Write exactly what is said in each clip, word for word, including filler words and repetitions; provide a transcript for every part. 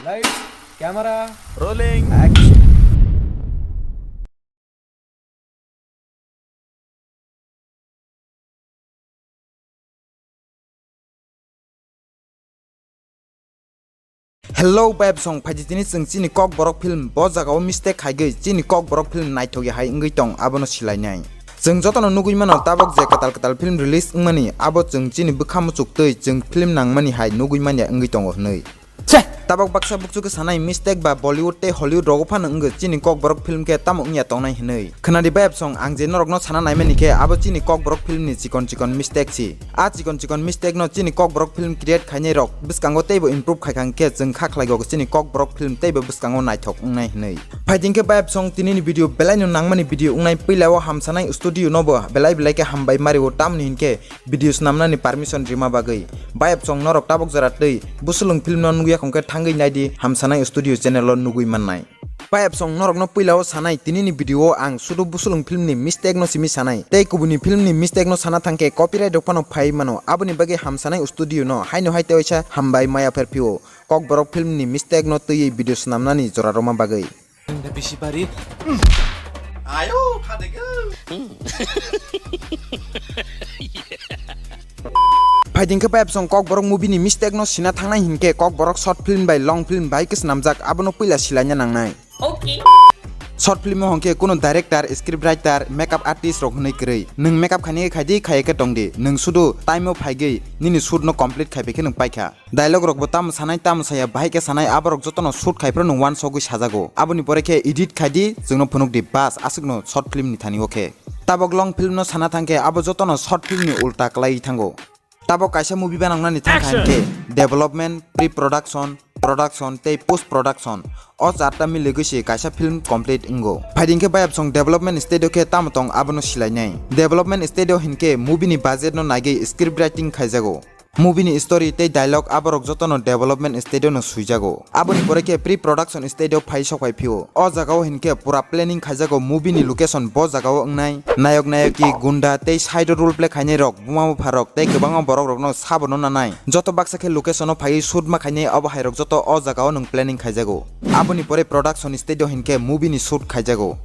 Lights, camera, rolling, action. Hello, bayapsong, phaidi tini chwng chini Kokborok film bo jagao mistake khaigwi chini Kokborok film naithokya hai wngwi tong, abono silainai. Chwng jotono nugwi mano, tabok je kwtal kwtal film release wngmani, abo chwng chini bwkha muchuk twi chwng film nangmani hai nugwi manya wngwi tongo hwnwi. Che! Tabok baksa bukchukhe sanai mistake ba Bollywood tei Hollywood rogo phano wngwi chini Kokborok film khe tamo wngya tongnai hwnwi. Khwnadi bayapsong, ang je norokno sana naimani khe abo chini Kokborok film ni chikon chikon mistake si. A chikon chikon mistake no chini Kokborok film create khainai rok bwskango teibo improve khaikha hwnkhe chwng kha khlaigo chini Kokborok film teibo bwskango naithok wngnai hwnwi. Phaidi hwnkhe bayapsong, tinini video belaino nangmani video wngnai, puilao Hamsanai Studio nobo belai belai khe hambai mario, tamni hinkhe video swnamnani permission rima bagwi. Bayapsong, norok tabok jora twi Busulung film no nugwi yakhong khe thangwi naidi, Hamsanai Studio channel o nugwi mannai. Bayapsong, norokno puilao sanai, tinini video o ang sudu Busulung film ni mistake no simi sanai, tei kubuni film ni mistake no sana thangkhe copyright rok phano phai mano, aboni bagwi Hamsanai Studio no haino hai tewaisa hambai maya pher phio, Kokborok film ni mistake no twiwi video swnamnani jora rwma bagwi. Bisi bari. Ayo, khadega. Phaidi hwnkhe bayapsong, Kokborok movie ni mistake no sina thangnai hinkhe Kokborok short film bai long film bai khe swnamjak, abono puila silaina nangnai. Okay. Short film o hwnkhe kuno director, script writer, makeup artist rok hwnwi kwrwi. Nwng makeup khainai khaidi, khaiya khe tongdi. Nwng sudu time o phaigwi nini shoot no complete khaibai khe nwng paikha. Dialogue rokbo tamo sanai, tamo saya, bahai khe sanai, aborok jotono shoot khai phano nwng wansogwi sajago. Aboni pore khe edit khaidi, chwngno phunukdi, bas, aswkno short film ni thani o khe. Tabok long film no sana thangkhe, abo jotono short film ni ulta kwlaiwi thango. Tabok kaisa movie banangnani thangkha. Action! Hinkhe development, pre-production, production tei post-production, o charta miligwi se kaisa film complete wngo. Phaidi hwnkhe bayapsong, development stage o khe tamo tong, abono silainai. Development stage o hinkhe movie ni budget no naigwi script writing khaijago. Movie ni story tei dialogue aborok jotono development stage o no swijago. Aboni pore khe pre-production stage o phai sok phai phio. O jaga o hinkhe pura planning khaijago, movie ni location bo jaga o wngnai. Nayok nayoki, gunda tei side o role play khainai rok, buma bupha rok tei kwbangma borok rokno sabo no nanai. Joto baksa khe location o phaiwi shoot ma khainai, obo hai rok joto o jaga o nwng planning khaijago. Aboni pore production stage o hinkhe movie ni shoot khaijago.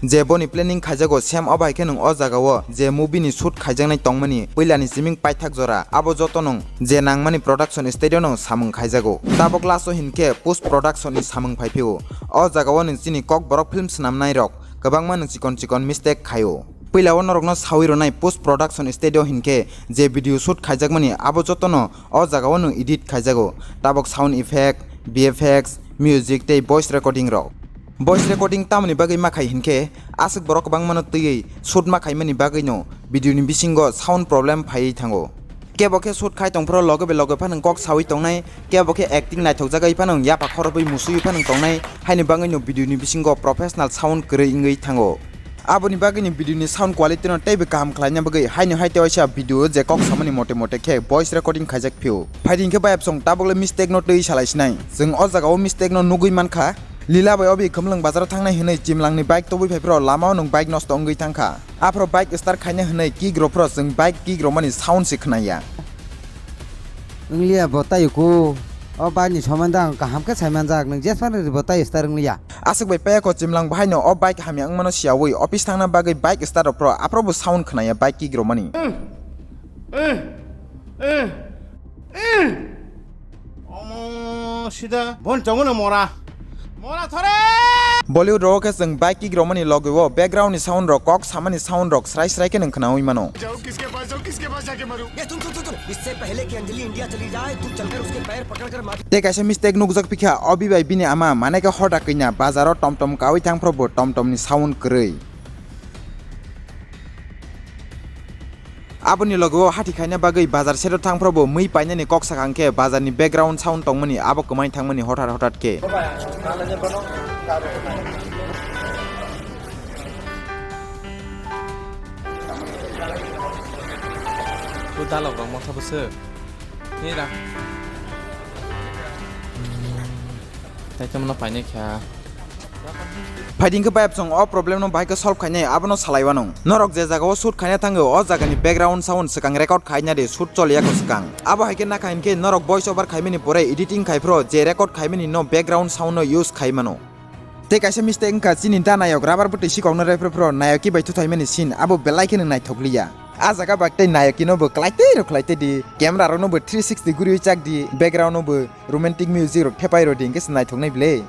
Je boni planning khaijago, same o bai khe nwng o jaga o je movie ni shoot khaijaknai tongmani puila ni siming paithak jora, abo joto nwng je nangmani production stage o nwng samung khaijago. Tabok last o hinkhe post production ni samung phai phio. O jaga o nwng chini Kokborok film swnamnai rok kwbangma nwng chikon chikon mistake khaio. Puila o norok no sawi rwnai, post production stage o hinkhe je video shoot khaijakmani abo joto no o jaga o nwng edit khaijago. Tabok sound effect, V F X, music tei voice recording rok. Voice recording tamoni bagwi ma khai hinkhe, aswk borok kwbangmano twiwi shoot ma khaimani bagwino video ni bisingo sound problem phaiwi thango. Kebo khe shoot khai tongphuru loge bai loge phano kok sawi tongnai, kebo khe acting naithokjagwi phano yapha khorobwi musui phano tongnai, haini bagwino video ni bisingo professional sound kwrwi wngwi thango. Aboni bagwini video ni sound quality no teibo kaham khlaina bagwi haino hai tewaisa video je kok samani mote mote khe voice recording khaijak phio. Phaidi hinkhe bayapsong tabokle mistake no twi salai sinai. Chwng o jaga o mistake no nugwi mankha. Lila bai obi Khumlwng bazar o thangnai hwnwi chimlangni bike tobwi phaiphuru lama o nwng bike nosto wngwi thangkha. Aphuru bike start khaina hwnwi kick rwphuru chwng bike kick rwmani sound se khwnaya. Wngliya bo taiku. O bike ni soman da ang kaham khe saimanjak, nwng jesmani bo tai start wngliya. Aswk bai paya ko chimlang bahaino o bike hamya wngmano siyawi office thangna bagwi bike start rwphuru aphuru bo sound khwnaya bike kick rwmani. Omo sida bon chongmano mora. Mora thore! Bollywood rogo khe chwng bike kick rwmani logi o background ni sound rok, kok samani sound rok srai srai khe nwng khwnawi mano. जाओ किसके पास जाओ किसके पास जाके मरूं ये सुन सुन सुन सुन इससे पहले कि अंजलि इंडिया चली जाए तू चलकर उसके पैर पकड़कर मार Tei kaisa mistake nukjak phikha, obi bai bini ama mane khe hota kanya bazar o tom tom kawi thang phuru bo tom tom ni sound kwrwi. Aboni logo o hati khaina bagwi bazar sero thang phuru bo mui painani kok sakha hwnkhe bazar ni background sound tongmani abo kwmai thangmani hothar hothar khe. O dalok rok motha bwswk. Ni ra. Tei tamo no painai kha. Phaidi hwnkhe bayapsong o problem no bahai khe solve khainai, abono salai wanung. Norok je jaga o shoot khaina thango, o jaga ni background sound swkang record khaina di, shoot choliya kho swkang. Abo hai khe nakha hinkhe norok voice over khaimani pore editing khai phro je record khaimani no background sound no use khai mano. Tei kaisa mistake wngkha, chini da nayok rubber bwtwi sikokno repre phro nayok kibai thuthaimani scene, abo belai kheno naithok liya. A jaga bak tei nayokino bo klai tei rw khlai tei di, camera rokno bo three sixty guriwi chak di, background no bo romantic music rok thepai rw di, hwnkhe se naithoknai ble.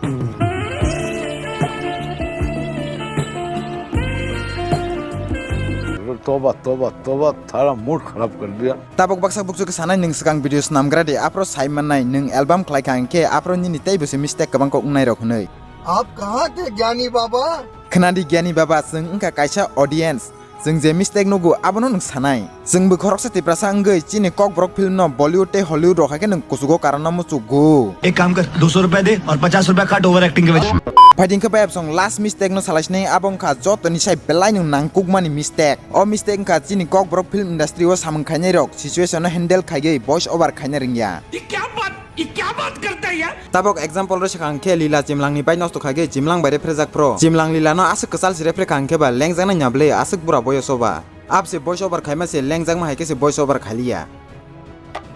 Toba, toba, toba, thara mood kharap kar diya. Tabok baksa bukchuk khe sanai, nwng swkang video swnamgra di, aphro sai mannai, nwng album khlai kha hinkhe aphro nini teibo se mistake kwbang kok wngnai rok hwnwi. Aap kahan the gyani baba? Khna di gyani baba, chwng wngkha kaisa audience. Chwng je mistake nugo, abono nwng sanai. Chwngbo khoroksa Tiprasa wngwi chini Kokborok film no Bollywood tei Hollywood rok hai khe nwng kuchugo karon no muchugo. एक काम कर, दो सौ रुपए दे और पचास रुपए काट ओवर एक्टिंग के वजह से। Phaidi hwnkhe bayapsong last mistake no salai sinai, abo wngkha joto ni sai belai nwng nangkukmani mistake. O mistake wngkha chini Kokborok film industry o samung khainai rok situation no handle khaigwi voice over khaina rwngya. ये क्या बात, ये क्या बात करता है यार? Tabok example rw sakha hwnkhe Lila Chimlang ni bai nosto khaigwi Chimlang bai rephrejak phro. Chimlang Lila no aswk kwchal se rephreka hwnkhe ba lengjaknai nya bwle aswk bura boyoso ba. Ap se voice over khaima se lengjakma hai khe se voice over khailiya.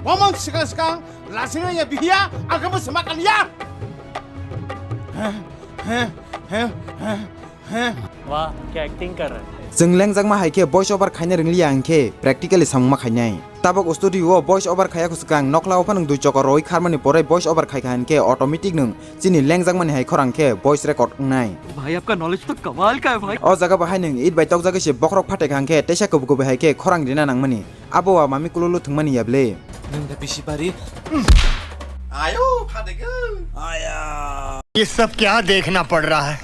Bomang sikang sikang lasing ya bihiya agam semak kan ya. वाह, क्या एक्टिंग कर रहे हैं। Chwng lengjakma hai khe voice over khaina rwngliya hwnkhe practically samungma khainai. Tabok studio o voice over khaiya kho swkang, nokla o phano dui chokor rwi kharmani pore voice over khai kha hwnkhe automatic nwng chini lengjakmani hai khorang khe voice record wngnai. भाई, आपका नॉलेज तो कमाल का है भाई। O jaga bo hai nwng it bai tokjagwi se bokhorok phatai kha hwnkhe teisa kubui kubui hai khe khorang rina nangmani. Abo wa mami kululu thwngmani ya bwle. Nung da bisi bari. Ayo, phadego. Aya. ये सब क्या देखना पड़ रहा है?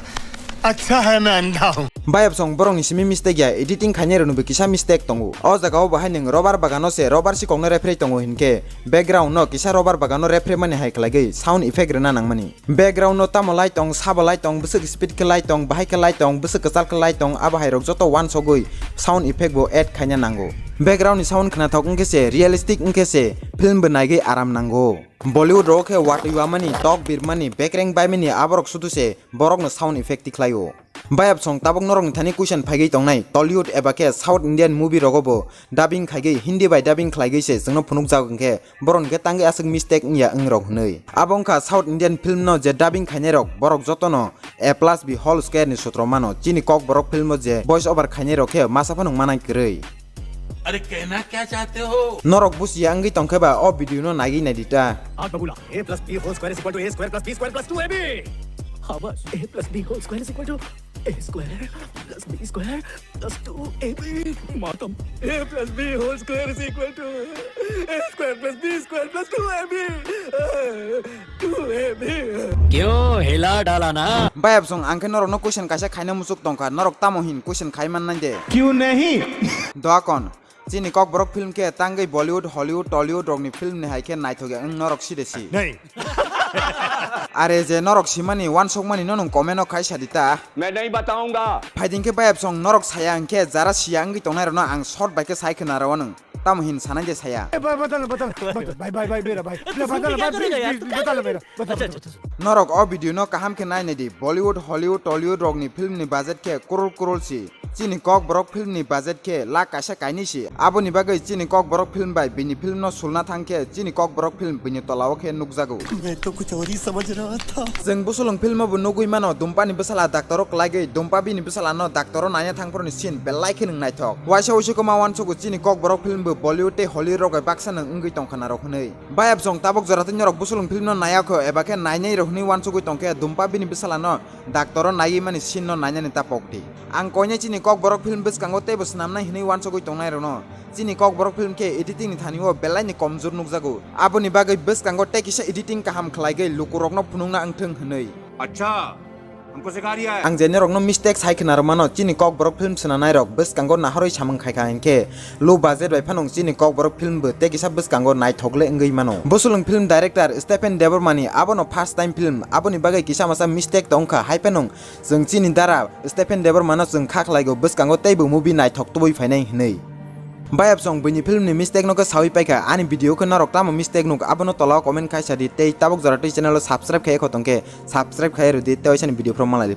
अच्छा है मैं अंधा हूँ। Bayapsong borokni simi mistake ya, editing khainai rokni bo kisa mistake tongo. O jaga o bo hai nwng rubber bagano se rubber sikokno referee tongo hinkhe background no kisa rubber bagano referee mani hai khlaigwi sound effect rwna nangmani. Background no tamo lai tong, sabo lai tong, bwswk speed khe lai tong, bahai khe lai tong, bwswk kwchal khe lai tong, abo hai rok joto wansogwi sound effect bo add khaina nango. Background ni sound khnathok wngkhe se, realistic wngkhe se, film bo naigwi aram nango. Bollywood rogo khe watwi wamani, tok birmani, bekreng baimani aborok sudu se borokno sound effect tikhlaio. Bayapsong tabok norokni thani question phaigwi tongnai, Tollywood eba khe South Indian movie rogo bo dubbing khaigwi, Hindi bai dubbing khlaigwi se chwngno phunukjak hwnkhe, borokni khe tangwi aswk mistake wngya wng rok hwnwi. Abo wngkha South Indian film no je dubbing khainai rok, borok jotono A plus B whole square ni sutro mano. Chini Kokborok film o je voice over khainai rok khe masa phano wngmanai kwrwi. अरे कहना क्या चाहते हो? Norok busiya wngwi tongkhe ba o video no naiwi naidi ta. आठ बबूला, A plus B whole square is equal to A square plus B square plus two A B। हाँ बस, A plus B whole square is equal to A square plus B square plus two A B। मातम, A plus B whole square is equal to A square plus B square plus two A B। Two A B। क्यों हिला डाला ना? Bayapsong, ang khe norokno question kaisa khaina muchuk tongkha, norok tamo hin question khai mannai de? क्यों नहीं? Doakon, chini Kokborok film khe tangwi Bollywood, Hollywood, Tollywood rokni film ni hai khe naithok ya wng norok si de si? नहीं। Are je norok simani, wansukmani no nwng comment o khai sadi ta. मैं नहीं बताऊंगा। Phaidi hwnkhe Bayapsong norok saya hwnkhe jara siya wngwi tongnai rokno ang short bai khe sai khna rw nwng. Tamo hin sanai de saya. ए, ब-, बदल, बदल, बदल, भाई, भाई, भाई, मेरा भाई, बदल, बदल, प्लीज, प्लीज, बदल मेरा, बदल, बदल। Norok o video no kaham khe nai nai di. Bollywood, Hollywood, Tollywood rokni film ni budget khe crore crore si. Chini Kokborok film ni budget khe lakh kaisa kainwi si. Aboni bagwi chini Kokborok film bai bini film no sulna thang khe chini Kokborok film bini tola o khe nukjago. मैं तो कुछ और ही समझ रहा था। Chwng Busulung film o bo nugwi mano, Dumpa ni bwsala doctor o kwlaigwi, Dumpa bini bwsala no doctor o naina thang phuru ni scene belai khe nwng naithok. Waisa uisu kwma uansugo chini Kokborok film bo Bollywood tei Hollywood rok bai baksa nwng wngwi tongkha narok hwnwi. Bayapsong tabok jora tei norok Busulung film no naiya kho eba khe nainai rok hwnwi uansugwi tongkhe Dumpa bini bwsala no doctor o naiwi mani scene no nainani ta pok di. Ang koinai chini Kokborok film bwskango teibo swnamnai hwnwi uansugwi tongnai rokno. Chini Kokborok film khe editing ni thani o belai ni komjor nukjago. Aboni bagwi bwskango tei kisa editing kaham khlaigwi lukurokno phunukna wngthwng hwnwi. अच्छा, हमको सिखा रिया है। Ang je norokno mistake sai khna rwmano, chini Kokborok film swnanai rok bwskango nahorwi samung khai kha hinkhe low budget bai phano chini Kokborok film bo tei kisa bwskango naithok le wngwi mano. Busulung film director Stephen Debbarma ni abono first time film, aboni bagwi kisa masa mistake tongkha, hai phano chwng chini dara Stephen Debbarma no chwng kha khlaigo bwskango teibo movie naithok tubui phainai hwnwi. Bayapsong buini film ni mistake no khe sawi paikha, ani video khe norok tamo mistake nuk abono tola o comment khai sadi tei tabok jora twi channel o subscribe khai kho tongkhe subscribe khai rwdi tei oisani video phro malai rwphi.